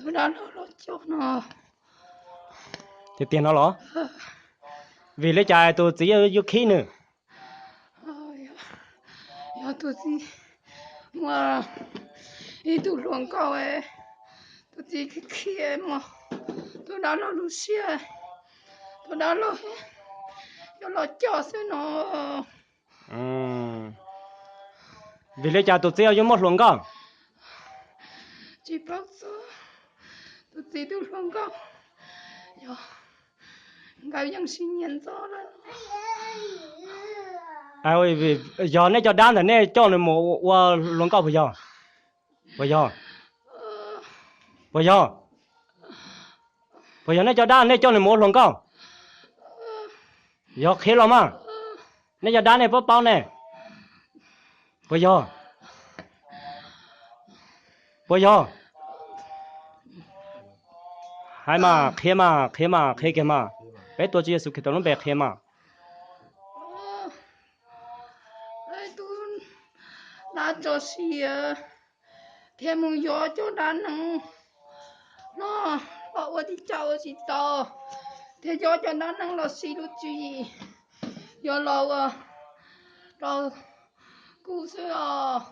Tus dab laug los coj no. Tiag tiag no los? Vim li cas tus txiv yuav khib nws? Yog tus txiv muaj ib tug hluas nkauj, tus txiv khib mos, tus dab laug lub siab, tus dab laug yuav los coj xwb no. Vim li cas tus txiv yuav muaj hluas nkauj? Tsis paub txog, tus txiv tus hluas nkauj, yog nkawd yeej sib nyiam ntxov lawm. Yog nej cov dab ntawd nej coj nws mus ua hluas nkauj puas yog? Puas yog? Puas yog? Puas yog nej cov dab nej coj nws mus ua hluas nkauj? Yog qhia los mas, nej cov dab nej paub paub ne. Puas yog? Puas yog? Hais mas, qhia mas, qhia mas, qhia kiag mas. Peb tuav Tswv Yexus Khetos lub npe qhia mas. Tus dab tso siav thiab mus yog cov dab neeg no los ua tib co ua tsis tau, thiab yog cov dab neeg los siv lub tswv yim, yog los ua rau kuv xwb os.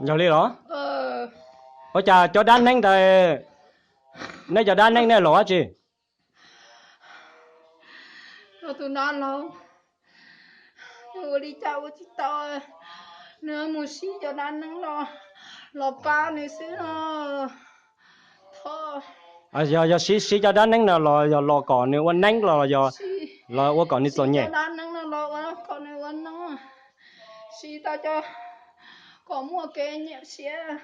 Yog li los? Ua cas cov dab neeg ntawd, nej cov dab neeg nej los dab tsi? Yog tus dab laug, nws ua li cas ua tsis tau, nws mus siv cov dab neeg los, los pab nws xwb no. Yog, yog siv, siv cov dab neeg no los yog los kom nws ua neeb los yog los ua kom nws txom nyem? Dab neeg no los ua kom nws ua neeb, siv tau cov kom muaj kev nyuaj siab,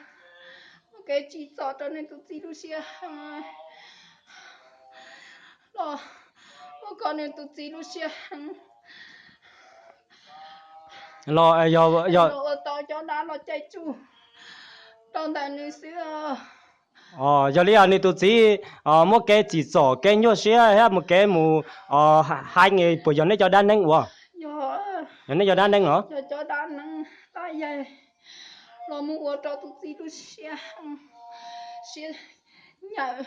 muaj kev tsim txom rau nws tus txiv lub siab heev, los ua kom nws tus txiv lub siab heev. Los yog, yog ua tau cov dab los caij tsuj rau ntawm nws xwb. Yog li nws tus txiv muaj kev tsim txom kev nyuaj siab thiab muaj kev mus hais, puas yog nej cov dab neeg ua? Yog nej cov dab neeg os. Yog cov dab neeg dab yaig los mus ua rau tus txiv lub siab heev, siab nyaum,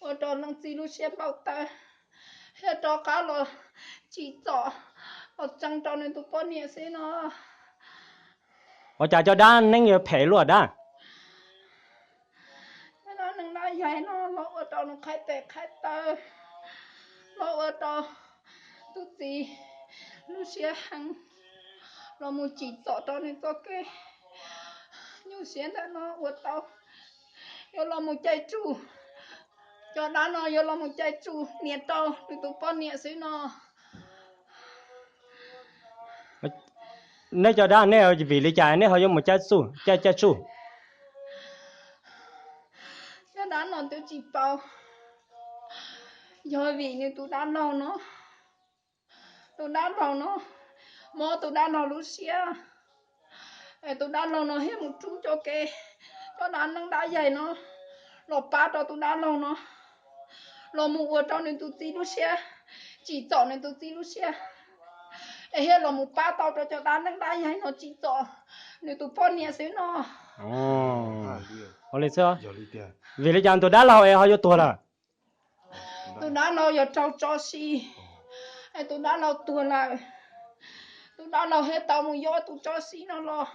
ua rau leej txiv lub siab npau taws, thiab rov qab los tsim txom los tseev rau nws tus poj niam xwb no. Ua cas cov dab neeg yuav phem luaj dab? Cov dab neeg dab yaig no los ua rau nws qhaib tes qhaib taw, los ua rau tus txiv lub siab heev, los mus tsim txom rau nws txoj kev nyuaj siab ntawm no ua tau yuav los mus caij tsuj. Cov dab no yuav los mus caij tsuj nias rau nws tus poj niam xwb no. Nej cov dab nej vim li cas nej ho yuav mus caij tsuj, caij, caij tsuj? Cov dab no twb tsis paub, yog vim nws tus dab laug no, tus dab laug no mob tus dab laug lub siab, es tus dab laug no thiaj mus rub cov kev, cov dab neeg dab yaig no los pab rau tus dab laug no, los mus ua rau nws tus txiv lub siab, tsim txom nws tus txiv lub siab, es thiaj los mus pab tau rau cov dab neeg dab yaig no tsim txom nws tus poj niam xwb no. Ua li xwb, vim li cas tus dab laug es ho yuav tuag lawm? Tus dab laug yog raug tso siv, es tus dab laug tuag lawm. Tus dab laug thiaj tau mus yuav tus tso siv no los,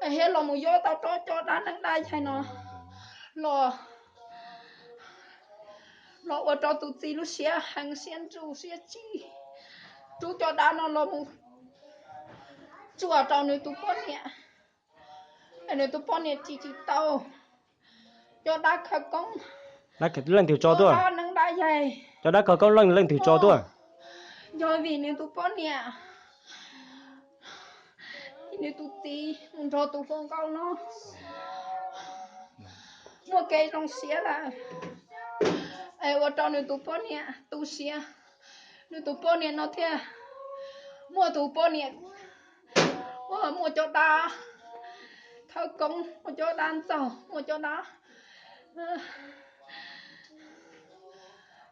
es thiaj los mus yuav tau rau cov dab neeg dab yaig no los, los ua rau tus txiv lub siab heev siab ntsuj siab tsim, rub cov dab no los mus tsuam rau nws tus poj niam, es nws tus poj niam tsim tsis tau. Cov dab khawv koob, leej twg tso tuaj? Dab neeg dab yaig. Cov dab khawv koob leej, leej twg tso tuaj? Yog vim nws tus poj niam, nws tus txiv mus nrog tus hluas nkauj no muaj kev zoo siab lawm, es ua rau nws tus poj niam tu siab. Nws tus poj niam no thiaj muaj tus poj niam uas muaj cov dab khawv koob, muaj cov dab ntxaug, muaj cov dab,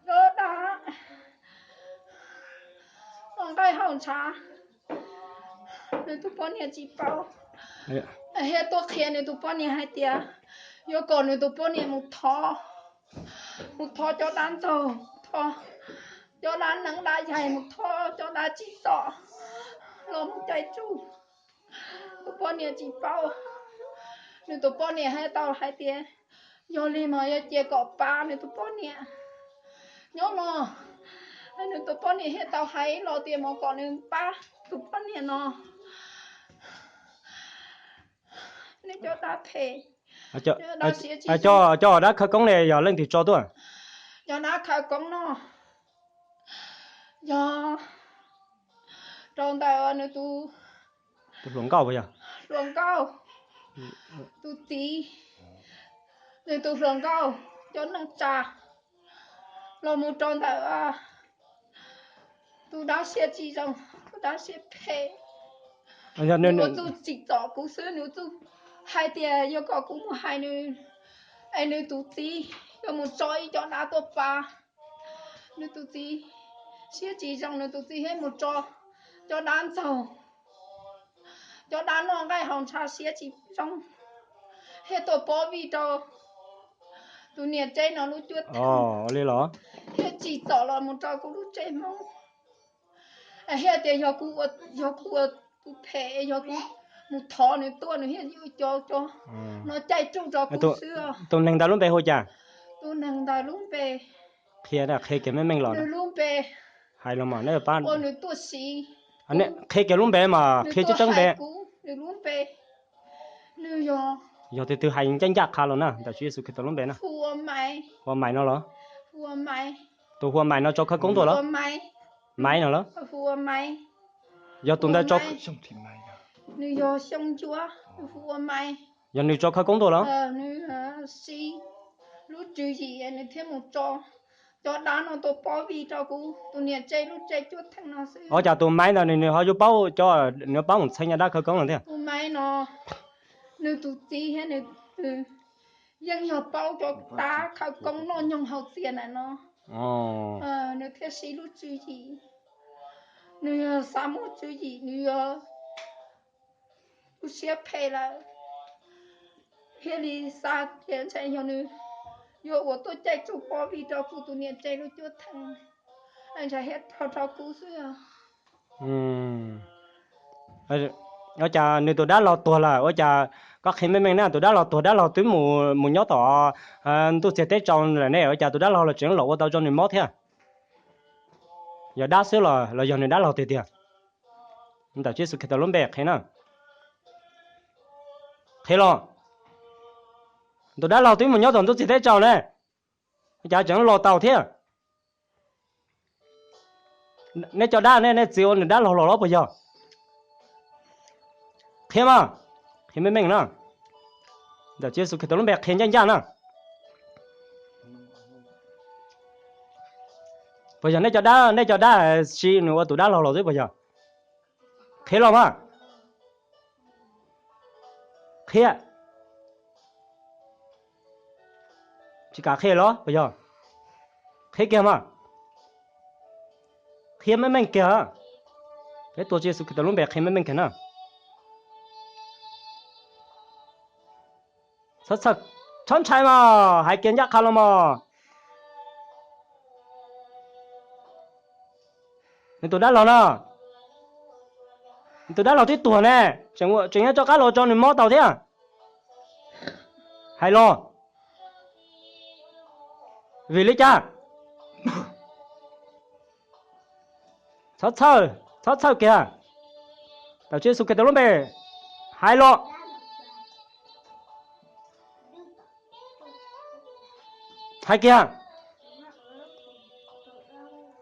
cov dab ua nqaij haus ntshav. Nws tus poj niam tsis paub, thiaj tuaj qhia nws tus poj niam hais tias yuav kom nws tus poj niam mus thov, mus thov cov dab ntxaug, thov cov dab neeb dab yaig, mus thov cov dab tsim txom los mus cais tsuj. Tus poj niam tsis paub, nws tus poj niam thiaj tau hais tias yog li mas yuav cia kom pab nws tus poj niam nyob no. Nws tus poj niam thiaj tau hais los tias mus kom nws pab tus poj niam no. Nej cov dab phem, cov dab khawv koob ne yog leej twg tso tuaj? Cov dab khawv koob no yog rau ntawm nws tus hluas nkauj, hluas nkauj, tus txiv, nws tus hluas nkauj cov neej tsa, los mus rau ntawm tus dab siab tsis zoo, tus dab siab phem. Nws ua txuj tsim txom kuv xwb, nws ua txuj hais tias yog kom kuv mus hais nws, es nws tus txiv yuav mus tso ib co dab tuaj pab. Nws tus txiv siab tsis zoo, nws tus txiv thiaj mus tso cov dab ntxaug, cov dab noj nqaij haus ntshav siab tsis zoo, thiaj tuaj pov vij rau tus niam tseb no lub cuab theej, thiaj tsim txom los mus rau kuv lub tsev hmoob. Thiaj tias yog kuv ua tus phem, yog kuv mus thov nws tuaj, nws thiaj yuav cov cov no caij tsuj rau kuv xwb. Tus neeg ntawd lub npe hu cas? Tus neeg ntawd lub npe, qhia, qhia kiag meej meej los. Nws lub npe, hais los mas, ua nws tuaj siv, qhia kiag lub npe mas, qhia tseeb tseeb npe. Nws lub npe, nws yog, yog tus twg hais ncaj ncaj qha los na, ntawm Tswv Yexus Khetos lub npe na. Hu ua Maiv no los? Tus hu ua Maiv no tso khawv koob tuaj los? Maiv no los? Yog tus ntawd tso, nws yog Xyooj Ncuab, hu ua Maiv. Yog nws tso khawv koob tuaj los? Nws siv lub tswv yim nws thiaj mus tso cov dab no tuaj pov vij rau kuv tus niam tseb lub tsev cuab theej no xwb. Ua cas tus Maiv ntawd nws ho yuav paub, nws paub mus txheeb cov dab khawv koob no thiab? Tus Maiv no, nws tus txiv thiab nws yeej yog paub cov dab khawv koob noj nyoog haus txias ntawm no. Nws thiaj siv lub tswv yim, nws yog xav muaj tswv yim, nws yog lub siab phem lawm, thiaj li xav tias ntshai yog nws yuav ua tuaj caij tsuj pov vij rau kuv tus niam tseb lub cuab theej, ntshai thiaj rho rau kuv xwb. Ua cas nws tus dab laug tuag lawm, ua cas koj qhia meej meej na, tus dab laug tuag, dab laug twb mus nyob tom ntuj txiag teb tsaus lawm ne, ua cas tus dab laug los tseem los ua tau rau nws mob thiab? Yog dab xwb los los yog nws dab laug tiag tiag? Ntawm Tswv Yexus Khetos lub npe qhia na. Qhia los. Tus dab laug twb mus nyob tom ntuj txiag teb tsaus ne, ua cas tseem los tau thiab? Nej cov dab, nej txiv ua nws dab laug los los puas yog? Qhia mas, qhia meej meej na. Ntawm Tswv Yexus Khetos lub npe qhia ncaj ncaj na. Puas yog nej cov dab, nej cov dab siv nws ua tus dab laug los xwb puas yog? Qhia los mas. Qhia. Tsis kam qhia los puas yog? Qhia kiag mas. Qhia meej meej kiag. Peb tuav Tswv Yexus Khetos lub npe qhia meej meej kiag na. Txhob ntshai mas, hais kiag ncaj qha los mas. Nws tus dab laug no, nws tus dab laug twb tuag ne, tseem yuav rov qab los tso nws mob tau thiab? Hais los. Vim li cas? Txhob txhawj, txhob txhawj kiag. Ntawm Tswv Yexus Khetos lub npe, hais los. Hais kiag.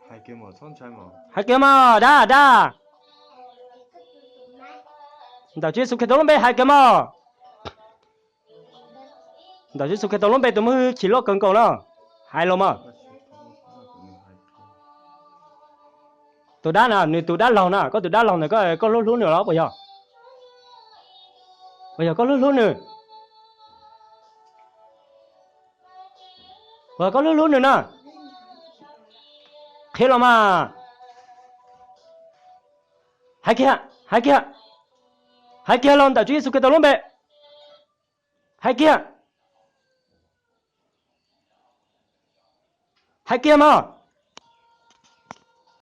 Hais kiag mas, dab, dab. Ntawm Tswv Yexus Khetos lub npe hais kiag mas. Ntawm Tswv Yexus Khetos lub npe tus muaj hwj chim loj kawg nkaus no, hais los mas. Tus dab na, nws tus dab laug na, koj tus dab laug ntawd koj hlub hlub nws los puas yog? Puas yog koj hlub hlub nws? Puas yog koj hlub hlub nws na? Qhia los mas. Hais kiag, hais kiag. Hais kiag los ntawm Tswv Yexus Khetos lub npe. Hais kiag. Hais kiag no.